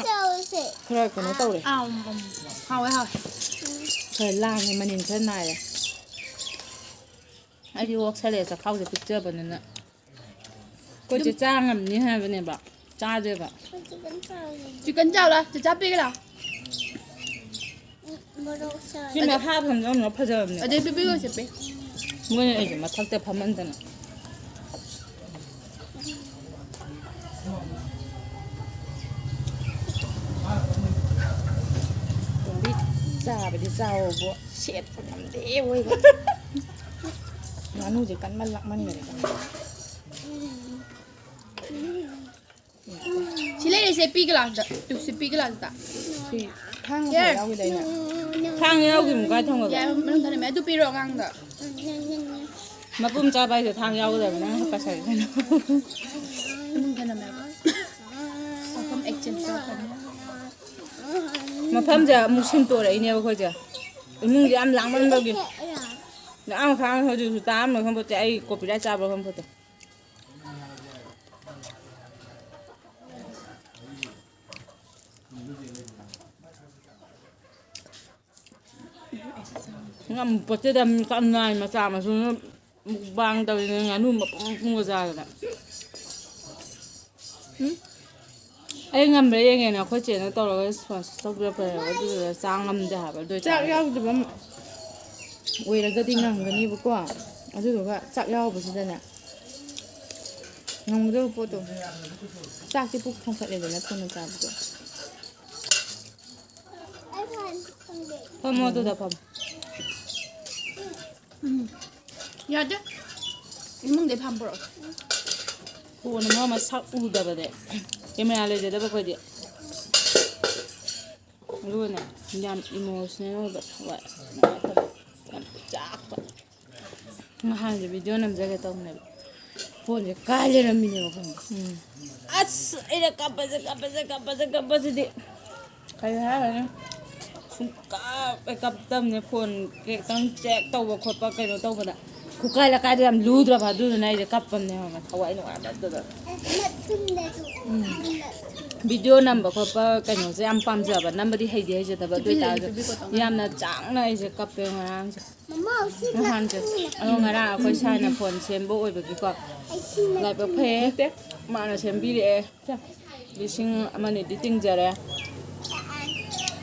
ꯈꯔ ꯀꯩꯅꯣ ꯇꯧꯔꯦ꯫ ꯑꯥ, ꯎꯝ, ꯎꯝ꯫ ꯍꯥꯎꯋꯦ, ꯍꯥꯎꯋꯦ꯫ ꯈꯔ ꯂꯥꯡꯉꯦ, ꯃꯅꯤꯟ ꯈꯔ ꯅꯥꯏꯔꯦ꯫ ꯑꯩꯗꯤ ꯑꯣꯛ ꯁꯥꯂꯦ ꯆꯈꯥꯎꯁꯦ ꯄꯤꯛꯆꯕꯅꯤꯅ꯫ ꯑꯩꯈꯣꯏ ꯆꯦ ꯆꯥ ꯉꯝꯅꯤ ꯍꯥꯏꯕꯅꯦꯕ, ꯆꯥꯗꯦꯕ꯫ ꯆꯤꯛꯀꯟ ꯆꯥꯎ ꯂꯥꯎ, ꯆꯤꯛꯀꯟ ꯆꯥꯎ ꯂꯥꯎ, ꯆꯤꯆꯥ ꯄꯤꯒꯦ ꯂꯥꯎ꯫ ꯁꯤ ꯃꯈꯥ ꯐꯝꯕ ꯑꯃꯅ ꯐꯖꯕꯅꯦ꯫ ꯑꯗꯩ ꯄꯤꯕꯤꯌꯣ ꯆꯦ ꯄꯤ꯫ ꯃꯣꯏꯅ ꯑꯩꯁꯦ ꯃꯊꯛꯇ ꯐꯝꯍꯟꯗꯅ꯫ ꯇꯣꯝꯕꯤ, ꯆꯥꯕꯗꯤ ꯆꯥꯎꯕꯣ, ꯁꯦꯠꯄ ꯉꯝꯗꯦ ꯑꯣꯏꯕ꯫ ꯉꯥꯅꯨꯁꯦ ꯀꯟꯃꯟ ꯂꯥꯛꯃꯟꯈꯔꯦ꯫ ꯁꯤ ꯂꯩꯔꯤꯁꯦ ꯄꯤ ꯒ꯭ꯂꯥꯁꯇ꯫ ꯇꯨ, ꯁꯤ ꯄꯤ ꯒ꯭ꯂꯥꯁꯇ꯫ ꯁꯤ ꯊꯥꯡ ꯌꯥꯔꯦ꯫ ꯌꯥꯎꯈꯤꯗꯥꯏꯅꯦ? ꯊꯥꯡ ꯌꯥꯎꯈꯤꯕ ꯀꯥꯏ ꯊꯝꯒ꯭ꯔꯒꯦ? ꯌꯥꯔꯦ, ꯃꯅꯨꯡ ꯊꯝꯂꯝꯃꯦ꯫ ꯑꯗꯨ ꯄꯤꯔꯣ ꯑꯉꯥꯡꯗ꯫ ꯃꯄꯨꯝ ꯆꯥꯕ ꯍꯥꯏꯁꯦ ꯊꯥꯡ ꯌꯥꯎꯒꯗꯕꯅꯦ꯫ ꯅꯪ ꯄꯩꯁꯥ ꯀꯩꯅꯣ? ꯃꯅꯨꯡ ꯊꯝꯂꯝꯃꯦ ꯍꯥꯏꯕ꯫ ꯃꯐꯝ exchange ꯇꯧꯔꯛꯀꯅꯤ꯫ ꯃꯐꯝꯁꯦ ꯑꯃꯨꯛ ꯁꯤꯟꯇꯣꯔꯛꯏꯅꯦꯕ ꯑꯩꯈꯣꯏꯁꯦ꯫ ꯏꯃꯨꯡꯁꯦ ꯌꯥꯝ ꯂꯥꯡꯃꯟꯕꯒꯤ꯫ ꯂꯥꯡ ꯈꯥꯡ ꯍꯧꯖꯤꯛꯁꯨ ꯇꯥꯔꯝꯃꯣꯏ ꯈꯪꯄꯣꯠꯇꯦ꯫ ꯑꯩ copyright ꯆꯥꯕ꯭ꯔꯥ ꯈꯪꯄꯣꯠꯇꯦ꯫ ꯉꯝꯄꯣꯠꯇꯦꯗ, ꯃꯤ ꯀꯟꯅꯥꯏ ꯃꯆꯥ ꯃꯁꯨꯅ mukbang ꯇꯧꯔꯤꯅꯦ, ꯉꯥꯅꯨ ꯃꯄꯨꯝ ꯃꯄꯨꯝꯒ ꯆꯥꯗꯅ꯫ ꯎꯝ? ꯑꯩ ꯉꯝꯕ꯭ꯔꯥ ꯌꯦꯡꯒꯦꯅ ꯑꯩꯈꯣꯏ ꯆꯦꯅ ꯇꯧꯔꯒ sponsor ꯇꯧꯕꯤꯔꯛꯄꯅꯦꯕ, ꯑꯗꯨꯗꯨꯒ ꯆꯥ ꯉꯝꯗꯦ ꯍꯥꯏꯕ꯫ ꯑꯗꯨ ꯆꯥꯛ ꯑꯣꯏꯇꯥꯔꯗꯤ ꯌꯥꯎꯗꯕ ꯑꯣꯏꯔꯒꯗꯤ ꯉꯝꯒꯅꯤꯕꯀꯣ, ꯑꯗꯨꯗꯨꯒ ꯆꯥꯛ ꯌꯥꯎꯕꯁꯤꯗꯅꯦ, ꯉꯝꯒꯗꯕ ꯄꯣꯠꯇꯣ, ꯆꯥꯛꯁꯦ ꯄꯨꯛ ꯊꯟꯒꯠꯂꯦꯗꯅ ꯊꯨꯅ ꯆꯥꯕꯗꯣ꯫ ꯐꯝꯃꯣ ꯑꯗꯨꯗ ꯐꯝꯃꯣ꯫ ꯎꯝ꯫ ꯌꯥꯗꯦ꯫ ꯏꯃꯨꯡꯗꯩ ꯐꯥꯟ ꯄꯨꯔꯛꯑꯣ꯫ ꯐꯣꯟ ꯑꯃ ꯃꯁꯛ ꯎꯗꯕꯅꯦ꯫ Camera ꯂꯩꯖꯗꯕ ꯑꯩꯈꯣꯏꯗꯤ꯫ ꯑꯗꯨꯒꯅꯦ, ꯌꯥꯝ emotional ꯑꯣꯏꯕ, ꯊꯋꯥꯏ ꯅꯨꯡꯉꯥꯏꯇꯕ, ꯌꯥꯝ ꯆꯥꯛꯄ꯫ ꯅꯍꯥꯟꯁꯦ ꯚꯤꯗꯤꯑꯣ ꯅꯝꯖꯒꯦ ꯇꯧꯕꯅꯦꯕ, ꯐꯣꯟꯁꯦ ꯀꯥꯏ ꯂꯩꯔꯝꯃꯤꯅꯦꯕ ꯈꯪꯕ꯭ꯔꯥ? ꯎꯝ꯫ ꯑꯁ, ꯑꯩꯅ ꯀꯞꯄꯁꯦ, ꯀꯞꯄꯁꯦ, ꯀꯞꯄꯁꯦ, ꯀꯞꯄꯁꯤꯗꯤ ꯀꯩ ꯍꯥꯏꯔꯨꯅꯤ? ꯁꯨꯡꯀꯞ ꯍꯦꯛ ꯀꯞꯇꯕꯅꯦ꯫ ꯐꯣꯟ ꯈꯤꯇꯪ ꯆꯦꯛ ꯇꯧꯕ ꯈꯣꯠꯄ ꯀꯩꯅꯣ ꯇꯧꯕꯗ ꯈꯨꯀꯥꯏ ꯂꯀꯥꯏꯗꯣ ꯌꯥꯝ ꯂꯨꯗ꯭ꯔꯕ, ꯑꯗꯨꯗꯨꯅ ꯑꯩꯁꯦ ꯀꯞꯄꯅꯦ ꯈꯪꯕ꯭ꯔꯥ? ꯊꯋꯥꯏ ꯅꯨꯡꯉꯥꯏꯃꯟꯗꯗꯅ꯫ ꯎꯝ꯫ ꯚꯤꯗꯤꯑꯣ ꯅꯝꯕ ꯈꯣꯠꯄ ꯀꯩꯅꯣꯁꯦ ꯌꯥꯝ ꯄꯥꯝꯖꯕ, ꯅꯝꯕꯗꯤ ꯍꯩꯗꯤ ꯍꯩꯖꯗꯕ, ꯑꯗꯨ ꯑꯣꯏꯇꯥꯔꯁꯨ ꯌꯥꯝꯅ ꯆꯥꯡꯅ ꯑꯩꯁꯦ ꯀꯞꯄꯦ ꯉꯔꯥꯡꯁꯦ꯫ ꯅꯍꯥꯟꯁꯦ꯫ ꯑꯗꯣ ꯉꯔꯥꯡ ꯑꯩꯈꯣꯏ ꯁꯥꯏꯅ ꯐꯣꯟ ꯁꯦꯝꯕ ꯑꯣꯏꯕꯒꯤꯀꯣ, ꯂꯥꯏꯕꯛ ꯐꯩꯌꯦ꯫ ꯃꯥꯅ ꯁꯦꯝꯕꯤꯔꯛꯑꯦ꯫ ꯂꯤꯁꯤꯡ ꯑꯃ ꯑꯅꯤꯗꯤ ꯇꯤꯡꯖꯔꯦ꯫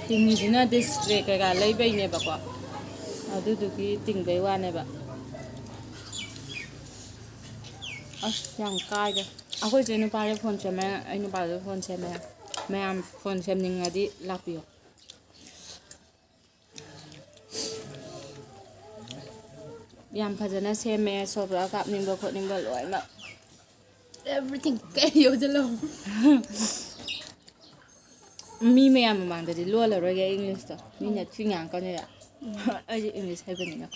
ꯇꯤꯡꯉꯤꯁꯤꯅ ꯗꯤꯁꯄ꯭ꯂꯦ ꯀꯩꯀꯥ ꯂꯩꯕꯩꯅꯦꯕꯀꯣ꯫ ꯑꯗꯨꯗꯨꯒꯤ ꯇꯤꯡꯕꯩ ꯋꯥꯅꯦꯕ꯫ ꯑꯁ, ꯌꯥꯝ ꯀꯥꯏꯗ꯫ ꯑꯩꯈꯣꯏ ꯆꯦ ꯅꯨꯄꯥꯁꯨ ꯐꯣꯟ ꯁꯦꯝꯃꯦ, ꯑꯩ ꯅꯨꯄꯥꯁꯨ ꯐꯣꯟ ꯁꯦꯝꯃꯦ꯫ ꯃꯌꯥꯝ ꯐꯣꯟ ꯁꯦꯝꯅꯤꯡꯉꯗꯤ ꯂꯥꯛꯄꯤꯌꯣ꯫ ꯌꯥꯝ ꯐꯖꯅ ꯁꯦꯝꯃꯦ, ꯁꯣꯞꯇ ꯀꯥꯞꯅꯤꯡꯕ ꯈꯣꯠꯅꯤꯡꯕ ꯂꯣꯏꯅꯃꯛ꯫ Everything ꯀꯩ ꯌꯣꯖꯂꯣ꯫ ꯃꯤ ꯃꯌꯥꯝ ꯃꯃꯥꯡꯗꯗꯤ ꯂꯣꯜꯂꯔꯣꯏꯒꯦ ꯏꯪꯂꯤꯁꯇꯣ꯫ ꯃꯤꯅ ꯊꯤ ꯉꯥꯡꯉꯛꯀꯅꯤꯕ꯫ ꯑꯩꯗꯤ ꯏꯪꯂꯤꯁ ꯍꯩꯕꯅꯤꯅ꯫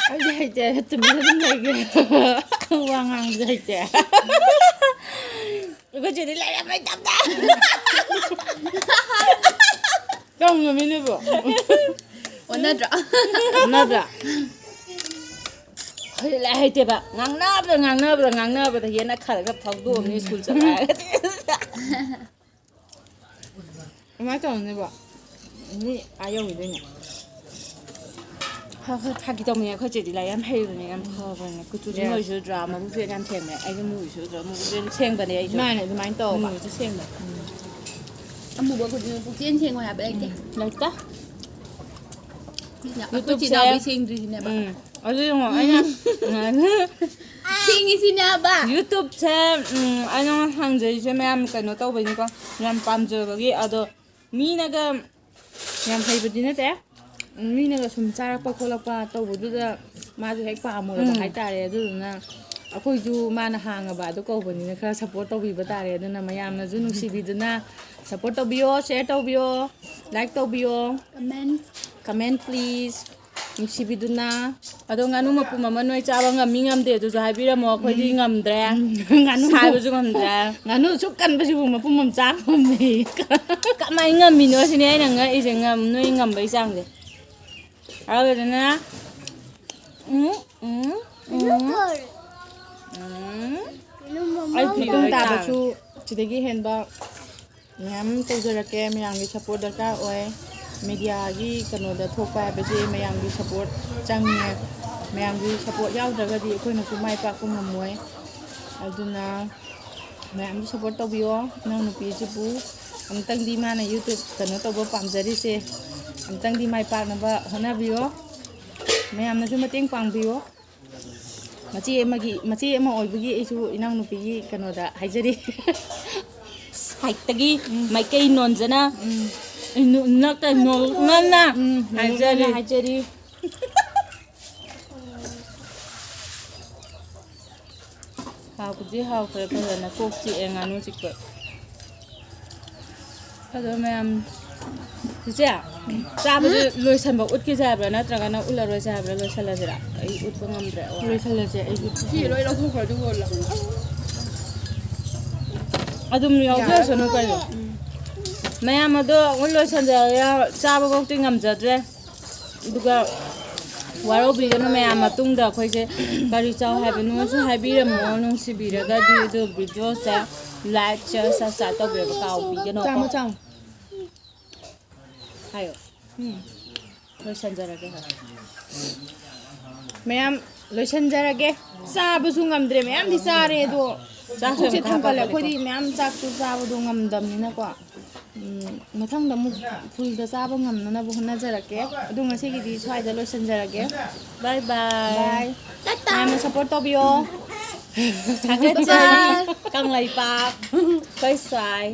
ꯑꯩꯗꯤ ꯍꯩꯇꯦ, ꯇꯨꯃꯤꯟꯅ ꯑꯗꯨꯝ ꯂꯩꯒꯦ꯫ ꯋꯥ ꯉꯥꯡꯕꯁꯨ ꯍꯩꯇꯦ꯫ ꯑꯩꯈꯣꯏ ꯆꯦꯗꯤ ꯂꯥꯏꯔꯤꯛ ꯌꯥꯝ ꯍꯩꯇꯕꯅꯦ꯫ ꯇꯧꯅꯨ ꯃꯤ ꯅꯣꯏꯕꯨ꯫ ꯑꯣꯟꯅꯗ꯭ꯔꯣ? ꯑꯣꯟꯅꯗ꯭ꯔꯥ? ꯍꯧꯖꯤꯛ ꯂꯥꯏꯔꯤꯛ ꯍꯩꯇꯦꯕ꯫ ꯉꯥꯡꯅꯕꯗ, ꯉꯥꯡꯅꯕꯗ, ꯉꯥꯡꯅꯕꯗ ꯍꯦꯟꯅ ꯈꯔ ꯈꯔ ꯐꯥꯎꯗꯣꯛꯑꯝꯅꯤ ꯁ꯭ꯀꯨꯜ ꯆꯠꯂꯣ ꯍꯥꯏꯔꯗꯤ꯫ ꯀꯃꯥꯏꯅ ꯇꯧꯅꯦꯕ? ꯃꯤ ꯑꯥ ꯌꯧꯈꯤꯗꯣꯏꯅꯦ꯫ ꯍꯣꯏ, ꯍꯣꯏ, ꯐꯥꯒꯤ ꯇꯧꯕꯅꯦ꯫ ꯑꯩꯈꯣꯏ ꯆꯦꯗꯤ ꯂꯥꯏꯔꯤꯛ ꯌꯥꯝ ꯍꯩꯕꯅꯦ, ꯌꯥꯝ ꯐꯕꯅꯦ꯫ ꯀꯨꯆꯨꯁꯨ ꯌꯦꯁ꯫ ꯂꯣꯏꯁꯨ ꯗ꯭ꯔꯥ, ꯃꯕꯨꯛꯁꯨ ꯌꯥꯝ ꯁꯦꯡꯕꯅꯦ꯫ ꯑꯩꯗꯤ ꯃꯨꯕꯁꯨ ꯗ꯭ꯔꯥ, ꯃꯕꯨꯛꯁꯨ ꯌꯥꯝ ꯁꯦꯡꯕꯅꯦ ꯑꯩꯁꯨ꯫ ꯃꯥꯅꯦ ꯑꯗꯨꯃꯥꯏꯅ ꯇꯧꯕ꯫ ꯃꯨꯕꯁꯨ ꯁꯦꯡꯕ꯫ ꯑꯃꯨꯕ ꯈꯨꯗꯤꯡꯃꯛ ꯄꯨꯛꯆꯦꯟ ꯁꯦꯡꯉꯣ ꯍꯥꯏꯕ ꯂꯩꯇꯦ꯫ ꯎꯝ, ꯂꯩꯇꯦ꯫ ꯑꯩꯈꯣꯏ ꯆꯤꯜ ꯌꯨꯇꯨꯞꯁꯦ ꯏꯅꯥꯎꯗꯤ ꯁꯦꯡꯗ꯭ꯔꯤꯁꯤꯅꯦꯕ꯫ ꯎꯝ꯫ ꯑꯗꯨ ꯌꯦꯡꯉꯣ, ꯑꯩꯅ ꯁꯦꯡꯉꯤꯁꯤꯅꯦꯕ꯫ ꯌꯨꯇꯨꯞꯁꯦ, ꯎꯝ, ꯑꯩꯅ ꯍꯥꯡꯖꯩꯁꯦ ꯃꯌꯥꯝ ꯀꯩꯅꯣ ꯇꯧꯕꯩꯅꯤꯀꯣ, ꯌꯥꯝ ꯄꯥꯝꯖꯕꯒꯤ꯫ ꯑꯗꯣ ꯃꯤꯅꯒ ꯌꯥꯝ ꯍꯩꯕꯗꯤ ꯅꯠꯇꯦ꯫ ꯃꯤꯅꯒ ꯁꯨꯝ ꯆꯥꯔꯛꯄ ꯈꯣꯠꯂꯛꯄ ꯇꯧꯕꯗꯨꯗ ꯃꯥꯁꯨ ꯍꯦꯛ ꯄꯥꯝꯃꯨꯔꯕ ꯎꯝ꯫ ꯍꯥꯏꯇꯥꯔꯦ꯫ ꯑꯗꯨꯗꯨꯅ ꯑꯩꯈꯣꯏꯁꯨ ꯃꯥꯅ ꯍꯥꯡꯉꯕ ꯑꯗꯨ ꯀꯧꯕꯅꯤꯅ ꯈꯔ ꯁꯞꯄꯣꯔꯠ ꯇꯧꯕꯤꯕ ꯇꯥꯔꯦ꯫ ꯑꯗꯨꯅ ꯃꯌꯥꯝꯅꯁꯨ ꯅꯨꯡꯁꯤꯕꯤꯗꯨꯅ ꯁꯞꯄꯣꯔꯠ ꯇꯧꯕꯤꯌꯣ, ꯁꯤꯌꯔ ꯇꯧꯕꯤꯌꯣ, ꯂꯥꯏꯛ ꯇꯧꯕꯤꯌꯣ꯫ Comment꯫ Comment please꯫ ꯅꯨꯡꯁꯤꯕꯤꯗꯨꯅ꯫ ꯑꯗꯣ ꯉꯥꯅꯨ ꯃꯄꯨꯝ ꯑꯃ ꯅꯣꯏ ꯆꯥꯕ ꯉꯝꯃꯤ ꯉꯝꯗꯦ ꯑꯗꯨꯁꯨ ꯍꯥꯏꯕꯤꯔꯝꯃꯣ, ꯑꯩꯈꯣꯏꯗꯤ ꯉꯝꯗ꯭ꯔꯦ꯫ ꯉꯥꯅꯨ ꯁꯥꯏꯕꯁꯨ ꯉꯝꯗ꯭ꯔꯦ꯫ ꯉꯥꯅꯨ ꯁꯨꯛ ꯀꯟꯕꯁꯤꯕꯨ ꯃꯄꯨꯝ ꯑꯃ ꯆꯥ ꯉꯝꯃꯤ꯫ ꯀꯃꯥꯏꯅ ꯉꯝꯃꯤꯅꯣ ꯁꯤꯅꯦ ꯑꯩꯅ ꯉꯛꯏꯁꯦ, ꯉꯝ-, ꯅꯣꯏ ꯉꯝꯕꯩ ꯆꯥꯡꯁꯦ꯫ ꯑꯗꯨꯗꯨꯅ, ꯎꯝ, ꯎꯝ, ꯎꯝ, ꯎꯝ꯫ ꯑꯩ ꯃꯇꯨꯡ ꯇꯥꯕꯁꯨ ꯁꯤꯗꯒꯤ ꯍꯦꯟꯕ ꯃꯌꯥꯝ ꯇꯧꯖꯔꯛꯀꯦ꯫ ꯃꯌꯥꯝꯒꯤ ꯁꯞꯄꯣꯔꯠ ꯗꯔꯀꯥꯔ ꯑꯣꯏ꯫ ꯃꯦꯗꯤꯌꯥꯒꯤ ꯀꯩꯅꯣꯗ ꯊꯣꯛꯄ ꯍꯥꯏꯕꯁꯦ ꯃꯌꯥꯝꯒꯤ ꯁꯞꯄꯣꯔꯠ ꯆꯪꯉꯦ꯫ ꯃꯌꯥꯝꯒꯤ ꯁꯞꯄꯣꯔꯠ ꯌꯥꯎꯗ꯭ꯔꯒꯗꯤ ꯑꯩꯈꯣꯏꯅꯁꯨ ꯃꯥꯏ ꯄꯥꯛꯄ ꯉꯝꯃꯣꯏ꯫ ꯑꯗꯨꯅ ꯃꯌꯥꯝꯁꯨ ꯁꯞꯄꯣꯔꯠ ꯇꯧꯕꯤꯌꯣ꯫ ꯏꯅꯥꯎꯅꯨꯄꯤꯁꯤꯕꯨ ꯑꯃꯨꯛꯇꯪꯗꯤ ꯃꯥꯅ ꯌꯨꯇ꯭ꯌꯨꯕ ꯀꯩꯅꯣ ꯇꯧꯕ ꯄꯥꯝꯖꯔꯤꯁꯦ ꯑꯃꯨꯛꯇꯪꯗꯤ ꯃꯥꯏ ꯄꯥꯛꯅꯕ ꯍꯣꯠꯅꯕꯤꯌꯣ꯫ ꯃꯌꯥꯝꯅꯁꯨ ꯃꯇꯦꯡ ꯄꯥꯡꯕꯤꯌꯣ꯫ ꯃꯆꯦ ꯑꯃꯒꯤ, ꯃꯆꯦ ꯑꯃ ꯑꯣꯏꯕꯒꯤ ꯑꯩꯁꯨ ꯏꯅꯥꯎꯅꯨꯄꯤꯒꯤ ꯀꯩꯅꯣꯗ ꯍꯥꯏꯖꯔꯤ꯫ ꯁꯥꯏꯠꯇꯒꯤ ꯎꯝ꯫ ꯃꯥꯏꯀꯩ ꯅꯣꯟꯖꯅ, ꯎꯝ꯫ ꯅꯨ-, ꯅꯠꯇꯦ, ꯅꯣ-, ꯅꯣꯟꯅ ꯎꯝ, ꯍꯥꯏꯖꯔꯤ꯫ ꯅꯣꯟꯅ ꯍꯥꯏꯖꯔꯤ꯫ ꯍꯥꯎꯕꯗꯤ ꯍꯥꯎꯈ꯭ꯔꯦ ꯐꯖꯅ, ꯀꯣꯛ ꯆꯤꯛꯑꯦ ꯉꯥꯅꯨ ꯆꯤꯛꯄ꯫ ꯑꯗꯣ ꯃꯌꯥꯝ, ꯆꯤꯆꯦ, ꯆꯥꯕꯁꯦ ꯂꯣꯏꯁꯟꯕ ꯎꯠꯈꯤꯁꯦ ꯍꯥꯏꯕ꯭ꯔꯥ ꯅꯠꯇ꯭ꯔꯒꯅ ꯎꯠꯂꯔꯣꯏꯁꯦ ꯍꯥꯏꯕ꯭ꯔꯥ? ꯂꯣꯏꯁꯜꯂꯁꯤꯔꯥ? ꯑꯩ ꯎꯠꯄ ꯉꯝꯗ꯭ꯔꯦ꯫ ꯋꯥ꯫ ꯂꯣꯏꯁꯜꯂꯁꯦ, ꯑꯩ ꯎꯠꯄ ꯁꯤ ꯂꯣꯏ ꯂꯧꯊꯣꯛꯈ꯭ꯔꯣ, ꯑꯗꯨꯒ ꯎꯠꯂꯣ꯫ ꯑꯗꯨꯝ ꯌꯥꯎꯖꯔꯁꯅꯨ ꯀꯩꯅꯣ꯫ ꯎꯝ꯫ ꯃꯌꯥꯝ ꯑꯗꯣ ꯂꯣꯏꯁꯟꯖꯔꯒꯦ, ꯆꯥꯕꯐꯧꯗꯤ ꯉꯝꯖꯗ꯭ꯔꯦ꯫ ꯑꯗꯨꯒ ꯋꯥꯔꯧꯕꯤꯒꯅꯨ ꯃꯌꯥꯝ, ꯃꯇꯨꯡꯗ ꯑꯩꯈꯣꯏꯁꯦ ꯀꯔꯤ ꯆꯥꯎ ꯍꯥꯏꯕꯅꯣꯁꯨ ꯍꯥꯏꯕꯤꯔꯝꯃꯣ, ꯅꯨꯡꯁꯤꯕꯤꯔꯒꯗꯤ꯫ ꯑꯗꯨ ꯚꯤꯗꯤꯑꯣꯁꯦ like, share, subscribe ꯇꯧꯕꯤꯔꯕ ꯀꯥꯎꯕꯤꯒꯅꯣ꯫ ꯆꯥꯃꯣ, ꯆꯥꯃꯣ꯫ ꯍꯥꯏꯌꯣ꯫ ꯎꯝ꯫ ꯂꯣꯏꯁꯟꯖꯔꯒꯦ ꯍꯣꯏ꯫ ꯃꯌꯥꯝ ꯂꯣꯏꯁꯟꯖꯔꯒꯦ꯫ ꯆꯥꯕꯁꯨ ꯉꯝꯗ꯭ꯔꯦ, ꯃꯌꯥꯝꯗꯤ ꯆꯥꯔꯦ, ꯑꯗꯣ ꯆꯥꯛꯁꯨ ꯄꯨꯛꯁꯦ ꯌꯥꯝ ꯊꯟꯒꯠꯂꯦ꯫ ꯊꯥꯒꯠꯄꯅꯦꯀꯣ꯫ ꯑꯩꯈꯣꯏꯗꯤ ꯃꯌꯥꯝ ꯆꯥꯛꯇꯨ ꯆꯥꯕꯗꯣ ꯉꯝꯗꯕꯅꯤꯅꯀꯣ꯫ ꯎꯝ, ꯃꯊꯪꯗ ꯑꯃꯨꯛ ꯐꯨꯜꯗ ꯆꯥꯕ ꯉꯝꯅꯅꯕ ꯍꯣꯠꯅꯖꯔꯛꯀꯦ꯫ ꯑꯗꯣ ꯉꯁꯤꯒꯤꯗꯤ ꯁ꯭ꯋꯥꯏꯗ ꯂꯣꯏꯁꯤꯟꯖꯔꯒꯦ꯫ Bye bye꯫ Bye꯫ ꯃꯌꯥꯝꯅ support ꯇꯧꯕꯤꯌꯣ꯫ ꯊꯥꯒꯠꯆꯔꯤ꯫ Bye꯫ ꯀꯪꯂꯩꯄꯥꯛ꯫ ꯑꯩꯈꯣꯏ ꯁ꯭ꯋꯥꯏ꯫